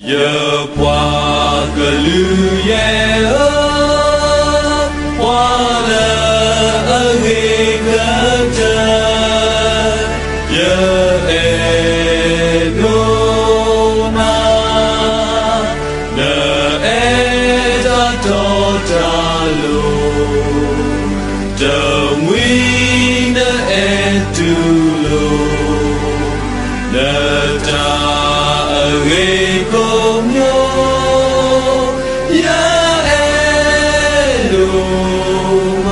ယပှၤကလုာ်ယဲၢ်ဧၢ, ပှၤလၢအဂ့ၤကတၢၢ်, ယအဲၣ်ဒိးနၤ, နအဲၣ်တၢ်တီတၢ်လိၤ, တမှံၤနအဲၣ်တူၢ်လိာ် နတၢ်အဂ့ၤကိးမံၤ, ယအဲၣ်ဒိးမး.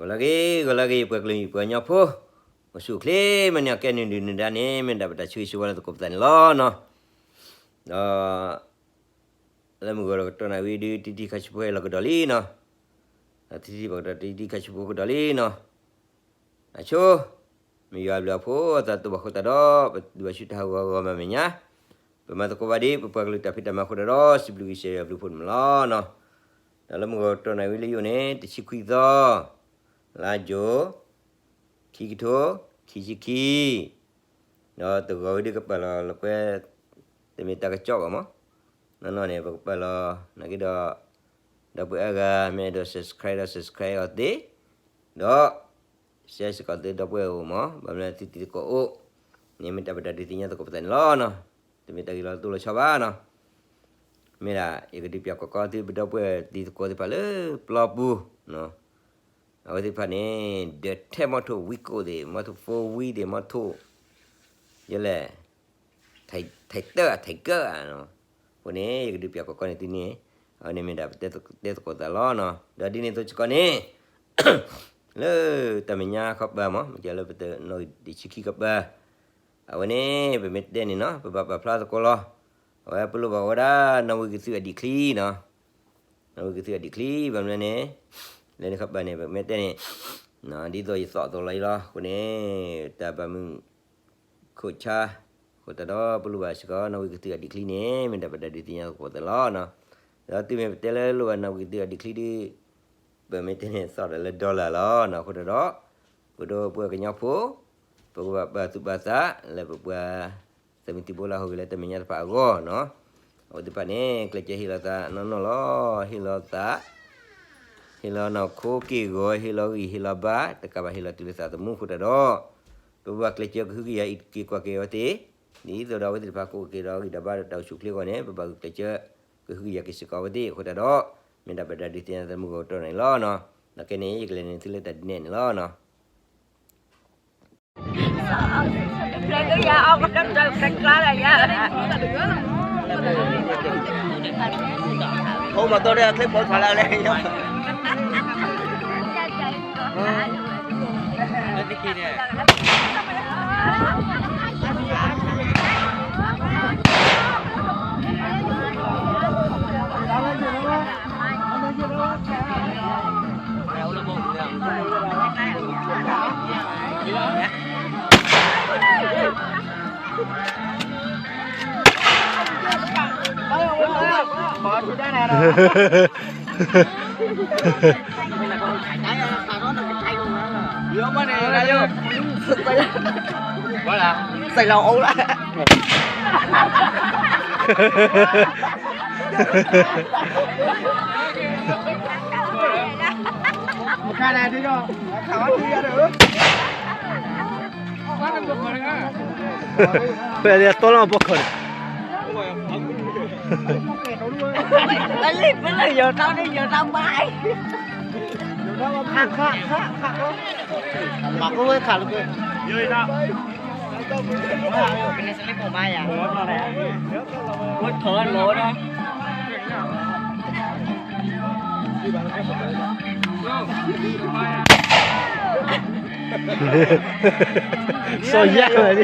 ဂီၤလၢအဂ့ၤ, ဂီၤလၢအဂ့ၤ ပှၤကလုာ်ပှၤကညီဖိ, အိၣ်ဆူၣ်အိၣ်ချ့ မ့ၢ်န့ၢ်အီၤကဲနုာ်ဒုၣ်နုာ်ဒါန့ၣ် မ့ၢ်ဒၣ်ပတၢ်ဆၢဂ့ၤဆၢဝါလၢသကိးပသးန့ၣ်လီၤနီၤ. ဒီး လၢမုၢ်ဂီၤလီၤကတီၢ်နၣ်ဝံၤဒုး တံတံခါဆူဖိဟဲလီၤကဒီးလံနီၤ. ဒီးတံတံဘၣ်ကတီၢ် တံတံခါဆူဖိကဒီးလံနီၤ. အဆိ မ့ၢ်ယွၤအဘျုးအဖှိၣ်အသးတဘၣ်ဃိသတးဒီး ပဒုးဘၣ်ဆူတၢ်ဟးဂီၤဂီၤမၤမဲာ်ညါ, ပမၤသကိးဘၣ်ဒ် ပပှၤကလုာ်တၢ်ဖံးတၢ်မၤအဃိသတးဒီး စံးဘျုးကစၢ်ယွၤအဘျုးအဖှိၣ်န့ၣ်လီၤနီၤ. ဒီးလၢမုၢ်ဂီၤကတီၢ်နၣ်ဝံၤလၢယအိၣ်န့ၣ် တဆံခွံသီ လါယူၤ ခံကထိခံဆံခံ, ဒီးတဂီၤဝံၤဒုးကပာ်လီၤလၢပှဲၤ တမ့ၢ်တၢ်ကစီၣ်ဘၣ်မး, နီၢ်နီၢ်န့ၣ် ပကပာ်လီၤ နာ်က့ဒီး ဒီပုၢ်ဝဲၢ်အါဂၤ မ့ၢ်အဲၣ်ဒိး subscribe ဒီး subscribe အီၤသ့, ဒီး share စ့ၢ်ကီးသ့ ဒီပုၢ်ဝဲၢ်ဧိၤမး, ဘၣ်မနုၤသုတံၤသကိးအိၣ်န့ၣ် မ့ၢ်တၢ်ပတၢ်ဒုးသ့ၣ်ညါသကိးပသးန့ၣ်လီၤနီၤ. တမ့ၢ်တၢ်ဂ့ၤလီၤတိၢ်လီၤဆီဘၣ်နီၤ. မ့ၢ်ဒၣ် ယကဒုးပၠးကီးကီးသုပဒီပုၢ်ဝဲၢ်တံၤသကိးသ့ၣ်တဖၣ်လၢပျီပူၤ, အဝဲသ့ၣ်တဖၣ်န့ၣ် ဒီးထဲမီထိၣ်ဝံကိၣ်သ့ၣ် မီထိၣ် four wheel သ့ၣ် မီထိၣ် ယဲလဲၣ် ထဲးတၢၢ် ထဲးကၢၢ်ဧါနီၤ. အဃိန့ၣ် ယကဒုးပၠးကီးကီးန့ၢ်သုန့ၣ်, အဝဲန့ၣ်မ့ၢ်ဒၣ်ပတဲသကိးသးလီၤနီၤ. ဒီးဒ်န့ၣ်အသိးစ့ၢ်ကီးန့ၣ် လၢတၢ်မဲာ်ညါခီပၤမး မ့ၢ်ကလၢပတနီၣ်ဂံၢ်တဆံခံခီပၤ, အဝဲန့ၣ် ပမ့ၢ်တဲန့ၣ်နီၤ ပဘၣ်ပာ်ဖျါသကိးလီၤ. အဝဲပလိၣ်ဘၣ်ဝဲဒၣ် နီၣ်ဝံကသုးအဒံးချံနီၤ. နီၣ်ဝံကသုးအဒံးချံ ဘၣ်မနုၤလဲၣ်န့ၣ် လၢန့ၣ်ခီပၤန့ၣ် ပမ့ၢ်တဲန့ၣ် ဒ်သိးယသီၣ်သိးလီၤအံၤလီၤ. အဃိန့ၣ် တၢ်ဘၣ်မုာ် ခိၣ်ဆါ, အဃိသတးဒီး ပလိၣ်ဘၣ်စ့ၢ်ကီး နီၣ်ဝံကသုးအဒံးချံန့ၣ် မ့ၢ်ဒၣ်ပတၢ်ဒုးသ့ၣ်ညါသကိးသးလီၤနီၤ. ဒီးတုၤမ့ၢ်ပတဲလၢလိၣ်ဘၣ်နီၣ်ဝံကသုးအဒံးချံဒီး ပမ့ၢ်တဲန့ၣ် သီၣ်ဒီးလၢ dollar လီၤနီၤ. အဃိသတးဒီး ပဒိပုၢ်ဝဲၢ်ကညီဖိ ပကဘၣ်ပာ်သူၣ်ပာ်သး လၢပပှၤ သးမံသံဘိလၢဟူးဂဲၤလၢတၢ်မဲာ်ညါတဖၣ်အဂီၢ်နီၤ. အဝဲသ့ၣ်တဖၣ်န့ၣ် ကျဲးစၢးဟ့ၣ်လီၤသးနီၢ်နီၢ်လီၤ. ဟ့ၣ်လီၤသး ဟ့ၣ်လီၤနီၢ်ခိက့ၢ်ဂီၤ ဟ့ၣ်လီၤဂံၢ်ဟ့ၣ်လီၤဘါ တကးဘၣ်ဟ့ၣ်လီၤတုၤလၢသးသမူအဃိသတးဒီး ပဘၣ်ကျဲးစၢးကဟုကယာ်အံးက့ၤကွၢ်က့ၤအဝဲသ့ၣ် ဒ်သိးဒီးအဝဲသ့ၣ်တဖၣ်ကအိၣ်က့ၤဒီးဂံၢ်ဒီးဘါဒီးတၢ်အိၣ်ဆူၣ်အိၣ်ချ့အဂီၢ်န့ၣ် ပဘၣ်ဂုာ်ကျဲးစၢးကဟုကယာ်က့ၤစ့ၢ်ကီးအဝဲသ့ၣ်အဃိသတးဒီး မ့ၢ်ဒၣ်ပတၢ်ဒုးသ့ၣ်ညါသးမုၢ်ဂီၤကတီၢ်န့ၣ်လီၤနီၤ. ဒီးခဲန့ၣ် ယကလဲၤန့ၢ်သုလၢတၢ်ဒုးနဲၣ်န့ၣ်လီၤနီၤ. Xài lầu ố lắm. Một cái này đi rồi. Thảo đi ra được. Phải đi, tôi làm bốc khỏi. Lấy lít với lại giờ tao đi, giờ tao bay. Khạc, khạc, khạc, khạc. Mà có với khạc luôn kìa. Cái này sẽ lấy của mai à? Có thở lỗ đó. Sao dễ vậy đi.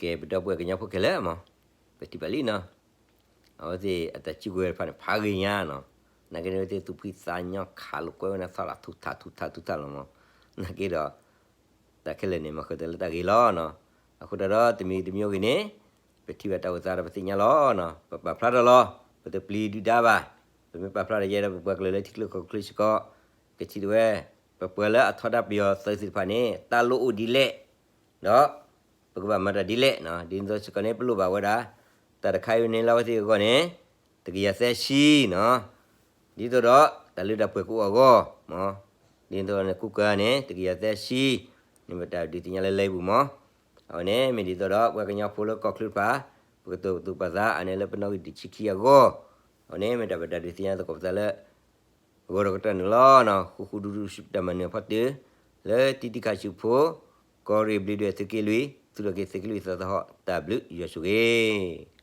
ကဲ ပဒီပုၢ်ဝဲၢ်ကညီဖိခဲလၢာ်မး, ပထံၣ်ဘၣ်လံနီၤ, အဝဲသ့ၣ်အတၢ်စုကဝဲၤတဖၣ်န့ၣ် ဖးဂ့ၤညါနီၤ, နာ်က့န့ၣ် အဝဲသ့ၣ်သူၣ်ဖှံသးညီခးလိာ်ကွဲဝဲန့ၣ် သီၣ်လီၤထူထးထူထးထူထးလီၤမး, နာ်က့ဒီး တၢ်ခဲလၢာ်န့ၣ် မၤဃုာ်တၢ်လၢတၢ်ဂ့ၤလီၤနီၤ, အဃိတၢ်ဒီးတမံၤတမံၤဂ့ၤန့ၣ် ပထံၣ်ဘၣ်တၢ်အိၣ်သးဒီးပသ့ၣ်ညါလီၤနီၤ, ပပာ်ဖျါထီၣ်လီၤ, ပတပျံၤဒုၣ်ဒါဘၣ်, ပမ့ၢ်ပာ်ဖျါထီၣ်ယဲဒီး ပပှၤကလုာ်လၢထံချၢကီၢ်ချၢစ့ၢ်ကီး ကထံၣ်တဝဲ, ပပှၤလၢအထီဒါပယီၤသုးသ့ၣ်တဖၣ်န့ၣ် တၢ်လိၣ်အိၣ်ဒ်လဲၣ်, ဒီး ပကဘၣ်မၤတၢ်ဒ်လဲၣ်နီၤ, ဒ်သိးစ့ၢ်ကီးန့ၣ် ပလိၣ်ဘၣ်ဝဲဒၣ် တၢ်တခါအံၤန့ၣ်လၢအဝဲသ့ၣ်အဂီၢ်န့ၣ် တကယၤသၢဆံနီၤ, ဒ်သိးဒီး တၢ်လၢတၢ်ပှဲၤကအိၣ်အဂီၢ်မး, ဒ်သိးန့ၣ် ကူကၤန့ၣ် တကယၤသၢဆံ, န့ၣ်မ့ၢ်တၢ်ဒုးသ့ၣ်ညါလၢလံာ်ပူၤမး, အဝဲန့ၣ်မ့ၢ်ဒ်သိးဒီး ပှၤကညီဖိလၢကီၢ်ချၢတဖၣ် ပကတိၤပာ်သူၣ်ပာ်သးအန့ၣ်လၢပနီၣ်ဂံၢ်တဆံခံအဂီၢ်, အဝဲန့ၣ်မ့ၢ်တၢ်ပတၢ်ဒုးသ့ၣ်ညါသကိးပသးလၢ ဂီၤဒီးကတၢၢ်န့ၣ်လီၤနီၤ, ဃူဃူဒူဒူတၢ်မၤနၢၤဖီတၢၢ် လၢတံၤတံၤခါဆူဖိ, ကီၢ်ရ့ၣ်ဘျုးဒွဲၣ်သုးက့လွံၢ်, သုးလီၢ်က့ၤသုးက့လွံၢ်သီသဟီၣ် တၢ်ဘျုးယွၤဆိၣ်ဂ့ၤ